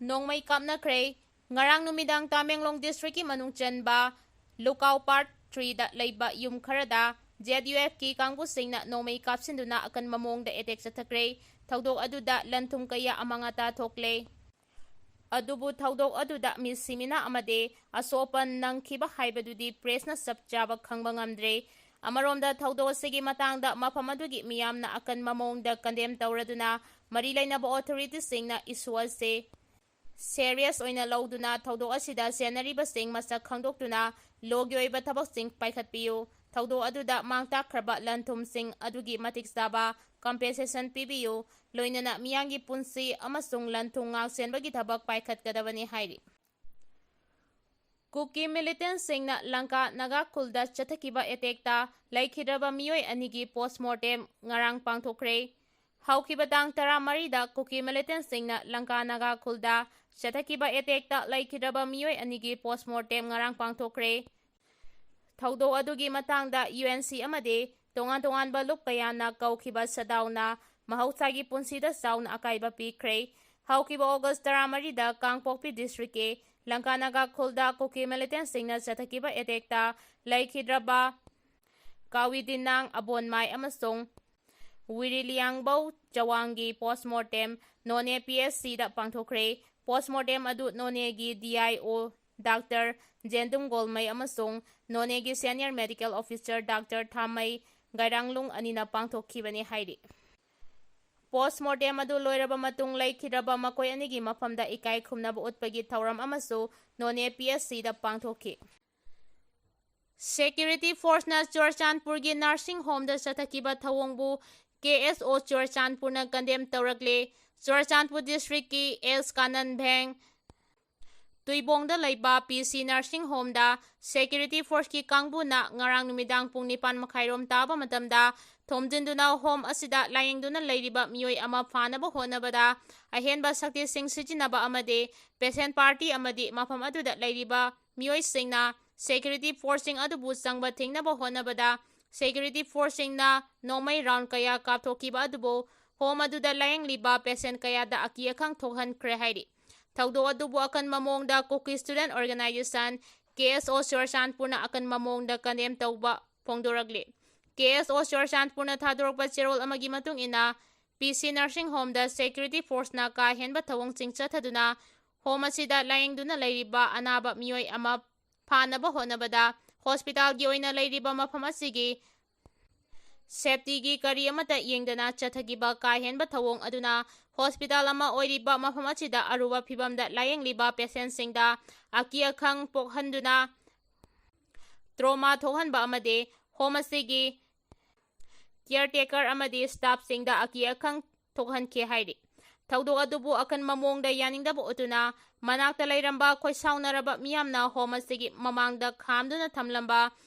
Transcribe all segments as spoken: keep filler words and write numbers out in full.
ꯅꯣꯡꯃꯩ ꯀꯥꯞꯅꯈ꯭ꯔꯦ꯫ ꯉꯔꯥꯡ ꯅꯨꯃꯤꯗꯥꯡ ꯇꯥꯃꯦꯡꯂꯣꯡ districtꯀꯤ ꯃꯅꯨꯡ ꯆꯟꯕ ꯂꯨꯀꯥꯎ Part threeꯗ ꯂꯩꯕ ꯌꯨꯝ ꯈꯔꯗ ZUFꯀꯤ ꯀꯥꯡꯕꯨꯁꯤꯡꯅ ꯅꯣꯡꯃꯩ ꯀꯥꯞꯁꯤꯟꯗꯨꯅ ꯑꯀꯟꯕ ꯃꯑꯣꯡꯗ attack ꯆꯠꯊꯈ꯭ꯔꯦ꯫ ꯊꯧꯗꯣꯛ ꯑꯗꯨꯗ ꯂꯟ ꯊꯨꯝ ꯀꯌꯥ ꯑꯃꯥꯡ ꯑꯇꯥ ꯊꯣꯛꯂꯦ꯫ ꯑꯗꯨꯕꯨ ꯊꯧꯗꯣꯛ ꯑꯗꯨꯗ ꯃꯤ ꯁꯤꯃꯤꯅ ꯑꯃꯗꯤ ꯑꯁꯣꯛ ꯑꯄꯟ ꯅꯪꯈꯤꯕ ꯍꯥꯏꯕꯗꯨꯗꯤ pressꯅ ꯆꯞ ꯆꯥꯕ ꯈꯪꯕ ꯉꯝꯗ꯭ꯔꯦ꯫ ꯑꯃꯔꯣꯝꯗ ꯊꯧꯗꯣꯛ ꯑꯁꯤꯒꯤ ꯃꯇꯥꯡꯗ ꯃꯐꯝ ꯑꯗꯨꯒꯤ ꯃꯤꯌꯥꯝꯅ ꯑꯀꯟꯕ ꯃꯑꯣꯡꯗ condemn ꯇꯧꯔꯗꯨꯅ ꯃꯔꯤ ꯂꯩꯅꯕ authorityꯁꯤꯡꯅ issue ꯑꯁꯤ serious ꯑꯣꯏꯅ ꯂꯧꯗꯨꯅ ꯊꯧꯗꯣꯛ ꯑꯁꯤꯗ ꯆꯦꯟꯅꯔꯤꯕꯁꯤꯡ ꯃꯁꯛ ꯈꯪꯗꯣꯛꯇꯨꯅ lawꯒꯤ ꯑꯣꯏꯕ ꯊꯕꯛꯁꯤꯡ ꯄꯥꯏꯈꯠꯄꯤꯌꯨ꯫ ꯊꯧꯗꯣꯛ ꯑꯗꯨꯗ ꯃꯥꯡ ꯇꯥꯛꯈ꯭ꯔꯕ ꯂꯟ ꯊꯨꯝꯁꯤꯡ ꯑꯗꯨꯒꯤ ꯃꯇꯤꯛ ꯆꯥꯕ compensation ꯄꯤꯕꯤꯌꯨ꯫ ꯂꯣꯏꯅꯅ ꯃꯤꯌꯥꯝꯒꯤ ꯄꯨꯟꯁꯤ ꯑꯃꯁꯨꯡ ꯂꯟ ꯊꯨꯝ ꯉꯥꯛ ꯁꯦꯟꯕꯒꯤ ꯊꯕꯛ ꯄꯥꯏꯈꯠꯀꯗꯕꯅꯤ ꯍꯥꯏꯔꯤ꯫ ꯀꯨꯀꯤ militantꯁꯤꯡꯅ ꯂꯪꯀꯥ ꯅꯥꯒꯥ ꯈꯨꯜꯗ ꯆꯠꯊꯈꯤꯕ attackꯇ ꯂꯩꯈꯤꯗ꯭ꯔꯕ ꯃꯤꯑꯣꯏ ꯑꯅꯤꯒꯤ postmortem ꯉꯔꯥꯡ ꯄꯥꯡꯊꯣꯛꯈ꯭ꯔꯦ꯫ ꯍꯧꯈꯤꯕ ꯇꯥꯡ ꯇꯔꯥꯃꯔꯤꯗ ꯀꯨꯀꯤ militantꯁꯤꯡꯅ ꯂꯪꯀꯥ ꯅꯥꯒꯥ ꯈꯨꯜꯗ ꯆꯠꯊꯈꯤꯕ attackꯇ ꯂꯩꯈꯤꯗ꯭ꯔꯕ ꯃꯤꯑꯣꯏ ꯑꯅꯤꯒꯤ postmortem ꯉꯔꯥꯡ ꯄꯥꯡꯊꯣꯛꯈ꯭ꯔꯦ꯫ ꯊꯧꯗꯣꯛ ꯑꯗꯨꯒꯤ ꯃꯇꯥꯡꯗ UNC ꯑꯃꯗꯤ ꯇꯣꯉꯥꯟ ꯇꯣꯉꯥꯟꯕ ꯂꯨꯞ ꯀꯌꯥꯅ ꯀꯧꯈꯤꯕ ꯁꯗꯥꯎꯅ ꯃꯍꯧꯁꯥꯒꯤ ꯄꯨꯟꯁꯤꯗ ꯆꯥꯎꯅ ꯑꯀꯥꯏꯕ ꯄꯤꯈ꯭ꯔꯦ꯫ ꯍꯧꯈꯤꯕ August ꯇꯔꯥꯃꯔꯤꯗ ꯀꯥꯡꯄꯣꯛꯄꯤ districtꯀꯤ ꯂꯪꯀꯥ ꯅꯥꯒꯥ ꯈꯨꯜꯗ ꯀꯨꯀꯤ militantꯁꯤꯡꯅ ꯆꯠꯊꯈꯤꯕ attackꯇ ꯂꯩꯈꯤꯗ꯭ꯔꯕ ꯀꯥꯋꯤꯗꯤꯅꯥꯡ ꯑꯕꯣꯟꯃꯥꯏ ꯑꯃꯁꯨꯡ ꯋꯤꯔꯤꯂꯤꯌꯥꯡꯕꯧ ꯆꯋꯥꯡꯒꯤ postmortem ꯅꯣꯅꯦ PHCꯗ ꯄꯥꯡꯊꯣꯛꯈ꯭ꯔꯦ꯫ Postmortem ꯑꯗꯨ ꯅꯣꯅꯦꯒꯤ DIO Doctor ꯖꯦꯟꯗꯨꯝ ꯒꯣꯜꯃꯩ ꯑꯃꯁꯨꯡ ꯅꯣꯅꯦꯒꯤ senior medical officer Doctor ꯊꯥꯃꯩ ꯒꯥꯏꯔꯥꯡꯂꯨꯡ ꯑꯅꯤꯅ ꯄꯥꯡꯊꯣꯛꯈꯤꯕꯅꯤ ꯍꯥꯏꯔꯤ꯫ Postmortem ꯑꯗꯨ ꯂꯣꯏꯔꯕ ꯃꯇꯨꯡ ꯂꯩꯈꯤꯗ꯭ꯔꯕ ꯃꯈꯣꯏ ꯑꯅꯤꯒꯤ ꯃꯐꯝꯗ ꯏꯀꯥꯏ ꯈꯨꯝꯅꯕ ꯎꯠꯄꯒꯤ ꯊꯧꯔꯝ ꯑꯃꯁꯨ ꯅꯣꯅꯦ PHCꯗ ꯄꯥꯡꯊꯣꯛꯈꯤ꯫ Security forceꯅ ꯆꯨꯔꯆꯥꯟꯄꯨꯔꯒꯤ nursing homeꯗ ꯆꯠꯊꯈꯤꯕ ꯊꯧꯑꯣꯡꯕꯨ KSO ꯆꯨꯔꯆꯥꯟꯄꯨꯔꯅ condemn ꯇꯧꯔꯛꯂꯦ꯫ Churachandpur districtꯀꯤ S Kanan ꯚꯦꯡ ꯇꯨꯏꯕꯣꯡꯗ ꯂꯩꯕ PC nursing homeꯗ security forceꯀꯤ ꯀꯥꯡꯕꯨꯅ ꯉꯔꯥꯡ ꯅꯨꯃꯤꯗꯥꯡ ꯄꯨꯡ ꯅꯤꯄꯥꯟ ꯃꯈꯥꯏꯔꯣꯝ ꯇꯥꯕ ꯃꯇꯝꯗ ꯊꯣꯝꯖꯤꯟꯗꯨꯅ home ꯑꯁꯤꯗ ꯂꯥꯌꯦꯡꯗꯨꯅ ꯂꯩꯔꯤꯕ ꯃꯤꯑꯣꯏ ꯑꯃ ꯐꯥꯅꯕ ꯍꯣꯠꯅꯕꯗ ꯑꯍꯦꯟꯕ ꯁꯛꯇꯤꯁꯤꯡ ꯁꯤꯖꯤꯟꯅꯕ ꯑꯃꯗꯤ patient party ꯑꯃꯗꯤ ꯃꯐꯝ ꯑꯗꯨꯗ ꯂꯩꯔꯤꯕ ꯃꯤꯑꯣꯏꯁꯤꯡꯅ security forceꯁꯤꯡ ꯑꯗꯨꯕꯨ ꯆꯪꯕ ꯊꯤꯡꯅꯕ ꯍꯣꯠꯅꯕꯗ security forceꯁꯤꯡꯅ ꯅꯣꯡꯃꯩ round ꯀꯌꯥ ꯀꯥꯞꯊꯣꯛꯈꯤꯕ ꯑꯗꯨꯕꯨ home ꯑꯗꯨꯗ ꯂꯥꯌꯦꯡꯂꯤꯕ patient ꯀꯌꯥꯗ ꯑꯀꯤ ꯑꯈꯪ ꯊꯣꯛꯍꯟꯈ꯭ꯔꯦ ꯍꯥꯏꯔꯤ꯫ ꯊꯧꯗꯣꯛ ꯑꯗꯨꯕꯨ ꯑꯀꯟꯕ ꯃꯑꯣꯡꯗ Kuki Student Organisation, K S O, ꯆꯨꯔꯆꯥꯟꯄꯨꯔꯅ ꯑꯀꯟꯕ ꯃꯑꯣꯡꯗ condemn ꯇꯧꯕ ꯐꯣꯡꯗꯣꯔꯛꯂꯤ꯫ K S O ꯆꯨꯔꯆꯥꯟꯄꯨꯔꯅ ꯊꯥꯗꯣꯔꯛꯄ ꯆꯦꯔꯣꯜ ꯑꯃꯒꯤ ꯃꯇꯨꯡ ꯏꯟꯅ, P C Nursing Homeꯗ security forceꯅ ꯀꯥ ꯍꯦꯟꯕ ꯊꯧꯑꯣꯡꯁꯤꯡ ꯆꯠꯊꯗꯨꯅ home ꯑꯁꯤꯗ ꯂꯥꯌꯦꯡꯗꯨꯅ ꯂꯩꯔꯤꯕ ꯑꯅꯥꯕ ꯃꯤꯑꯣꯏ ꯑꯃ ꯐꯥꯅꯕ ꯍꯣꯠꯅꯕꯗ hospitalꯒꯤ ꯑꯣꯏꯅ ꯂꯩꯔꯤꯕ ꯃꯐꯝ ꯑꯁꯤꯒꯤ safetyꯒꯤ ꯀꯔꯤ ꯑꯃꯠꯇ ꯌꯦꯡꯗꯅ ꯆꯠꯊꯈꯤꯕ ꯀꯥ ꯍꯦꯟꯕ ꯊꯧꯑꯣꯡ ꯑꯗꯨꯅ hospital ꯑꯃ ꯑꯣꯏꯔꯤꯕ ꯃꯐꯝ ꯑꯁꯤꯗ ꯑꯔꯨꯕ ꯐꯤꯚꯝꯗ ꯂꯥꯌꯦꯡꯂꯤꯕ patientꯁꯤꯡꯗ ꯑꯀꯤ ꯑꯈꯪ ꯄꯣꯛꯍꯟꯗꯨꯅ trauma ꯊꯣꯛꯍꯟꯕ ꯑꯃꯗꯤ home ꯑꯁꯤꯒꯤ caretaker ꯑꯃꯗꯤ staffꯁꯤꯡꯗ ꯑꯀꯤ ꯑꯈꯪ ꯊꯣꯛꯍꯟꯈꯤ ꯍꯥꯏꯔꯤ꯫ ꯊꯧꯗꯣꯛ ꯑꯗꯨꯕꯨ ꯑꯀꯟꯕ ꯃꯑꯣꯡꯗ ꯌꯥꯅꯤꯡꯗꯕ ꯎꯠꯇꯨꯅ ꯃꯅꯥꯛꯇ ꯂꯩꯔꯝꯕ ꯈꯣꯏꯁꯥꯎꯅꯔꯕ ꯃꯤꯌꯥꯝꯅ home ꯑꯁꯤꯒꯤ ꯃꯃꯥꯡꯗ ꯈꯥꯝꯗꯨꯅ ꯊꯝꯂꯝꯕ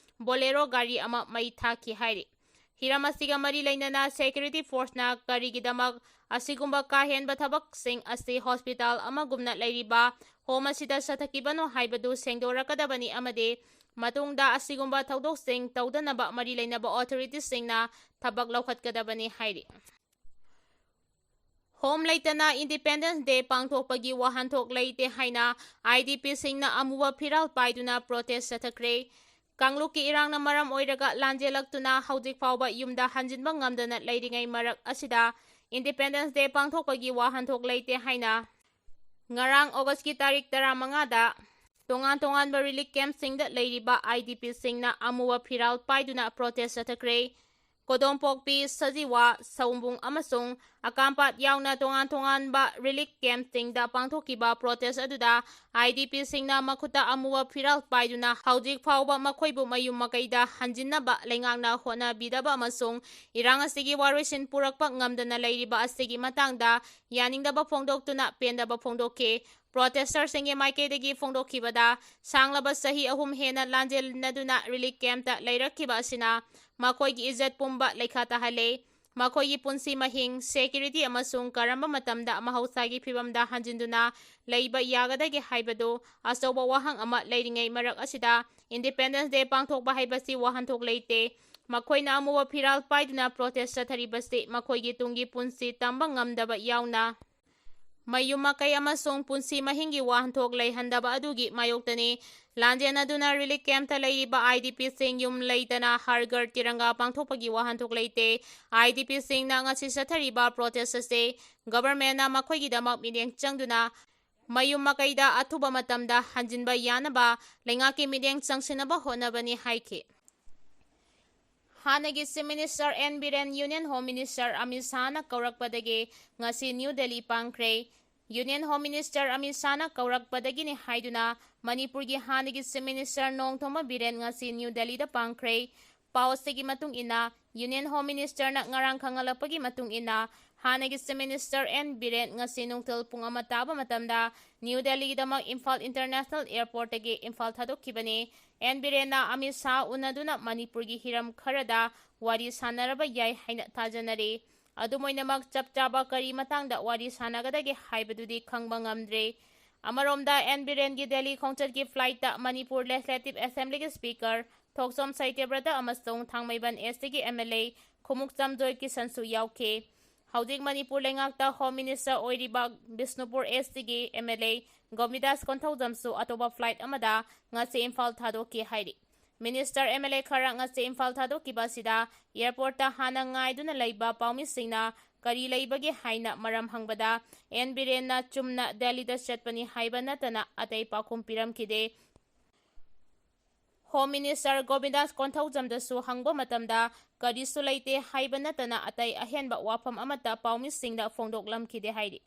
Bolero ꯒꯥꯔꯤ ꯑꯃ ꯃꯩ ꯊꯥꯈꯤ ꯍꯥꯏꯔꯤ꯫ ꯍꯤꯔꯝ ꯑꯁꯤꯒ ꯃꯔꯤ ꯂꯩꯅꯅ security forceꯅ ꯀꯔꯤꯒꯤꯗꯃꯛ ꯑꯁꯤꯒꯨꯝꯕ ꯀꯥ ꯍꯦꯟꯕ ꯊꯕꯛꯁꯤꯡ ꯑꯁꯤ hospital ꯑꯃꯒꯨꯝꯅ ꯂꯩꯔꯤꯕ home ꯑꯁꯤꯗ ꯆꯠꯊꯈꯤꯕꯅꯣ ꯍꯥꯏꯕꯗꯨ ꯁꯦꯡꯗꯣꯔꯛꯀꯗꯕꯅꯤ ꯑꯃꯗꯤ ꯃꯇꯨꯡꯗ ꯑꯁꯤꯒꯨꯝꯕ ꯊꯧꯗꯣꯛꯁꯤꯡ ꯇꯧꯗꯅꯕ ꯃꯔꯤ ꯂꯩꯅꯕ authorityꯁꯤꯡꯅ ꯊꯕꯛ ꯂꯧꯈꯠꯀꯗꯕꯅꯤ ꯍꯥꯏꯔꯤ꯫ Home ꯂꯩꯇꯅ Independence Day ꯄꯥꯡꯊꯣꯛꯄꯒꯤ ꯋꯥꯍꯟꯊꯣꯛ ꯂꯩꯇꯦ ꯍꯥꯏꯅ IDPꯁꯤꯡꯅ ꯑꯃꯨꯕ ꯐꯤꯔꯥꯜ ꯄꯥꯏꯗꯨꯅ protest ꯆꯠꯊꯈ꯭ꯔꯦ꯫ ꯀꯥꯡꯂꯨꯞꯀꯤ ꯏꯔꯥꯡꯅ ꯃꯔꯝ ꯑꯣꯏꯔꯒ ꯂꯥꯟꯖꯦꯜꯂꯛꯇꯨꯅ ꯍꯧꯖꯤꯛ ꯐꯥꯎꯕ ꯌꯨꯝꯗ ꯍꯟꯖꯤꯟꯕ ꯉꯝꯗꯅ ꯂꯩꯔꯤꯉꯩ ꯃꯔꯛ ꯑꯁꯤꯗ Independence Day ꯄꯥꯡꯊꯣꯛꯄꯒꯤ ꯋꯥꯍꯟꯊꯣꯛ ꯂꯩꯇꯦ ꯍꯥꯏꯅ ꯉꯔꯥꯡ Augustꯀꯤ ꯇꯥꯔꯤꯛ ꯇꯔꯥꯃꯉꯥꯗ ꯇꯣꯉꯥꯟ ꯇꯣꯉꯥꯟꯕ relief campꯁꯤꯡꯗ ꯂꯩꯔꯤꯕ IDPꯁꯤꯡꯅ ꯑꯃꯨꯕ ꯐꯤꯔꯥꯜ ꯄꯥꯏꯗꯨꯅ protest ꯆꯠꯊꯈ꯭ꯔꯦ꯫ ꯀꯣꯗꯣꯝꯄꯣꯛꯄꯤ, ꯁꯖꯤꯋꯥ, ꯁꯥꯋꯨꯝꯕꯨꯡ ꯑꯃꯁꯨꯡ ꯑꯀꯥꯝꯄꯥꯠ ꯌꯥꯎꯅ ꯇꯣꯉꯥꯟ ꯇꯣꯉꯥꯟꯕ relief campꯁꯤꯡꯗ ꯄꯥꯡꯊꯣꯛꯈꯤꯕ protest ꯑꯗꯨꯗ IDPꯁꯤꯡꯅ ꯃꯈꯨꯠꯇ ꯑꯃꯨꯕ ꯐꯤꯔꯥꯜ ꯄꯥꯏꯗꯨꯅ ꯍꯧꯖꯤꯛ ꯐꯥꯎꯕ ꯃꯈꯣꯏꯕꯨ ꯃꯌꯨꯝ ꯃꯀꯩꯗ ꯍꯟꯖꯤꯟꯅꯕ ꯂꯩꯉꯥꯛꯅ ꯍꯣꯠꯅꯕꯤꯗꯕ ꯑꯃꯁꯨꯡ ꯏꯔꯥꯡ ꯑꯁꯤꯒꯤ ꯋꯥꯔꯣꯏꯁꯤꯟ ꯄꯨꯔꯛꯄ ꯉꯝꯗꯅ ꯂꯩꯔꯤꯕ ꯑꯁꯤꯒꯤ ꯃꯇꯥꯡꯗ ꯌꯥꯅꯤꯡꯗꯕ ꯐꯣꯡꯗꯣꯛꯇꯨꯅ ꯄꯦꯟꯗꯕ ꯐꯣꯡꯗꯣꯛꯈꯤ꯫ Protesterꯁꯤꯡꯒꯤ ꯃꯥꯏꯀꯩꯗꯒꯤ ꯐꯣꯡꯗꯣꯛꯈꯤꯕꯗ, ꯁꯥꯡꯂꯕ ꯆꯍꯤ ꯑꯍꯨꯝ ꯍꯦꯟꯅ ꯂꯥꯟꯖꯦꯟꯅꯗꯨꯅ relief campꯇ ꯂꯩꯔꯛꯈꯤꯕ ꯑꯁꯤꯅ ꯃꯈꯣꯏꯒꯤ ꯏꯖꯠ ꯄꯨꯝꯕ ꯂꯩꯈꯥ ꯇꯥꯍꯜꯂꯦ꯫ ꯃꯈꯣꯏꯒꯤ ꯄꯨꯟꯁꯤ ꯃꯍꯤꯡ, security ꯑꯃꯁꯨꯡ ꯀꯔꯝꯕ ꯃꯇꯝꯗ ꯃꯍꯧꯁꯥꯒꯤ ꯐꯤꯕꯝꯗ ꯍꯟꯖꯤꯟꯗꯨꯅ ꯂꯩꯕ ꯌꯥꯒꯗꯒꯦ ꯍꯥꯏꯕꯗꯨ ꯑꯆꯧꯕ ꯋꯥꯍꯪ ꯑꯃ ꯂꯩꯔꯤꯉꯩ ꯃꯔꯛ ꯑꯁꯤꯗ, Independence Day ꯄꯥꯡꯊꯣꯛꯄ ꯍꯥꯏꯕꯁꯤ ꯋꯥꯍꯟꯊꯣꯛ ꯂꯩꯇꯦ꯫ ꯃꯈꯣꯏꯅ ꯑꯃꯨꯕ ꯐꯤꯔꯥꯜ ꯄꯥꯏꯗꯨꯅ protest ꯆꯠꯊꯔꯤꯕꯁꯤ ꯃꯈꯣꯏꯒꯤ ꯇꯨꯡꯒꯤ ꯄꯨꯟꯁꯤ ꯇꯝꯕ ꯉꯝꯗꯕ ꯌꯥꯎꯅ ꯃꯌꯨꯝ ꯃꯀꯩ ꯑꯃꯁꯨꯡ ꯄꯨꯟꯁꯤ ꯃꯍꯤꯡꯒꯤ ꯋꯥꯍꯟꯊꯣꯛ ꯂꯩꯍꯟꯗꯕ ꯑꯗꯨꯒꯤ ꯃꯥꯌꯣꯛꯇꯅꯤ꯫ ꯂꯥꯟꯖꯦꯟ ꯑꯗꯨꯅ relief camp ꯇ ꯂꯩꯔꯤꯕ I D P ꯁꯤꯡ ꯌꯨꯝ ꯂꯩꯇꯅ ꯍꯔ ꯘꯔ ꯇꯤꯔꯪꯒꯥ ꯄꯥꯡꯊꯣꯛꯄꯒꯤ ꯋꯥꯍꯟꯊꯣꯛ ꯂꯩꯇꯦ꯫ I D P ꯁꯤꯡꯅ ꯉꯁꯤ ꯆꯠꯊꯔꯤꯕ protest ꯑꯁꯤ government ꯅ ꯃꯈꯣꯏꯒꯤꯗꯃꯛ ꯃꯤꯠꯌꯦꯡ ꯆꯪꯗꯨꯅ ꯃꯌꯨꯝ ꯃꯀꯩꯗ ꯑꯊꯨꯕ ꯃꯇꯝꯗ ꯍꯟꯖꯤꯟꯕ ꯌꯥꯅꯕ ꯂꯩꯉꯥꯛꯀꯤ ꯃꯤꯠꯌꯦꯡ ꯆꯪꯁꯤꯟꯅꯕ ꯍꯣꯠꯅꯕꯅꯤ ꯍꯥꯏꯈꯤ꯫ ꯍꯥꯟꯅꯒꯤ Chief Minister N Biren Union Home Minister Amit ꯁꯥꯍꯅ ꯀꯧꯔꯛꯄꯗꯒꯤ ꯉꯁꯤ ꯅ꯭ꯌꯨ ꯗꯦꯜꯂꯤ ꯄꯥꯡꯈ꯭ꯔꯦ꯫ Union Home Minister ꯑꯃꯤꯠ ꯁꯥꯍꯅ ꯀꯧꯔꯛꯄꯗꯒꯤꯅꯤ ꯍꯥꯏꯗꯨꯅ ꯃꯅꯤꯄꯨꯔꯒꯤ ꯍꯥꯟꯅꯒꯤ Chief Minister ꯅꯣꯡꯊꯣꯝꯕꯝ ꯕꯤꯔꯦꯟ ꯉꯁꯤ ꯅ꯭ꯌꯨ ꯗꯦꯜꯂꯤꯗ ꯄꯥꯡꯈ꯭ꯔꯦ꯫ ꯄꯥꯎ ꯑꯁꯤꯒꯤ ꯃꯇꯨꯡ ꯏꯟꯅ, Union Home Minister ꯅ ꯉꯔꯥꯡ ꯈꯪꯍꯜꯂꯛꯄꯒꯤ ꯃꯇꯨꯡ ꯏꯟꯅ, ꯍꯥꯟꯅꯒꯤ Chief Minister N ꯕꯤꯔꯦꯟ ꯉꯁꯤ ꯅꯨꯡꯊꯤꯜ ꯄꯨꯡ ꯑꯃ ꯇꯥꯕ ꯃꯇꯝꯗ ꯅ꯭ꯌꯨ ꯗꯦꯜꯂꯤꯒꯤꯗꯃꯛ ꯏꯝꯐꯥꯜ International Airport ꯇꯒꯤ ꯏꯝꯐꯥꯜ ꯊꯥꯗꯣꯛꯈꯤꯕꯅꯤ꯫ N ꯕꯤꯔꯦꯟꯅ ꯑꯃꯤꯠ ꯁꯥꯍ ꯎꯅꯗꯨꯅ ꯃꯅꯤꯄꯨꯔꯒꯤ ꯍꯤꯔꯝ ꯈꯔꯗ ꯋꯥꯔꯤ ꯁꯥꯟꯅꯔꯕ ꯌꯥꯏ ꯍꯥꯏꯅ ꯊꯥꯖꯅꯔꯤ꯫ ꯑꯗꯨꯝ ꯑꯣꯏꯅꯃꯛ, ꯆꯞ ꯆꯥꯕ ꯀꯔꯤ ꯃꯇꯥꯡꯗ ꯋꯥꯔꯤ ꯁꯥꯟꯅꯒꯗꯒꯦ ꯍꯥꯏꯕꯗꯨꯗꯤ ꯈꯪꯕ ꯉꯝꯗ꯭ꯔꯦ꯫ ꯑꯃꯔꯣꯝꯗ, N ꯕꯤꯔꯦꯟꯒꯤ ꯗꯦꯜꯂꯤ ꯈꯣꯡꯆꯠꯀꯤ flight ꯇ ꯃꯅꯤꯄꯨꯔ Legislative Assembly ꯒꯤ Speaker ꯊꯣꯛꯆꯣꯝ ꯁꯇ꯭ꯌꯕ꯭ꯔꯇ ꯑꯃꯁꯨꯡ ꯊꯥꯡꯃꯩꯕꯟ East ꯀꯤ M L A ꯈꯨꯃꯨꯛꯆꯝ ꯖꯣꯏꯀꯤꯁꯟꯁꯨ ꯌꯥꯎꯈꯤ꯫ ꯍꯧꯖꯤꯛ ꯃꯅꯤꯄꯨꯔ ꯂꯩꯉꯥꯛꯇ Home Minister ꯑꯣꯏꯔꯤꯕ ꯕꯤꯁꯅꯨꯄꯨꯔ East ꯀꯤ M L A ꯒꯣꯕꯤꯟꯗꯥꯁ ꯀꯣꯟꯊꯧꯖꯝꯁꯨ ꯑꯇꯣꯞꯄ flight ꯑꯃꯗ ꯉꯁꯤ ꯏꯝꯐꯥꯜ ꯊꯥꯗꯣꯛꯈꯤ ꯍꯥꯏꯔꯤ꯫ Minister, M L A ꯈꯔ ꯉꯁꯤ ꯏꯝꯐꯥꯜ ꯊꯥꯗꯣꯛꯈꯤꯕ ꯑꯁꯤꯗ airport ꯇ ꯍꯥꯟꯅ ꯉꯥꯏꯗꯨꯅ ꯂꯩꯕ ꯄꯥꯎꯃꯤꯁꯤꯡꯅ ꯀꯔꯤ ꯂꯩꯕꯒꯦ ꯍꯥꯏꯅ ꯃꯔꯝ ꯍꯪꯕꯗ, N ꯕꯤꯔꯦꯟꯅ ꯆꯨꯝꯅ ꯗꯦꯜꯂꯤꯗ ꯆꯠꯄꯅꯤ ꯍꯥꯏꯕ ꯅꯠꯇꯅ ꯑꯇꯩ ꯄꯥꯎꯈꯨꯝ ꯄꯤꯔꯝꯈꯤꯗꯦ꯫ Home Minister ꯒꯣꯕꯤꯟꯗꯥꯁ ꯀꯣꯟꯊꯧꯖꯝꯗꯁꯨ ꯍꯪꯕ ꯃꯇꯝꯗ ꯀꯔꯤꯁꯨ ꯂꯩꯇꯦ ꯍꯥꯏꯕ ꯅꯠꯇꯅ ꯑꯇꯩ ꯑꯍꯦꯟꯕ ꯋꯥꯐꯝ ꯑꯃꯠꯇ ꯄꯥꯎꯃꯤꯁꯤꯡꯗ ꯐꯣꯡꯗꯣꯛꯂꯝꯈꯤꯗꯦ ꯍꯥꯏꯔꯤ꯫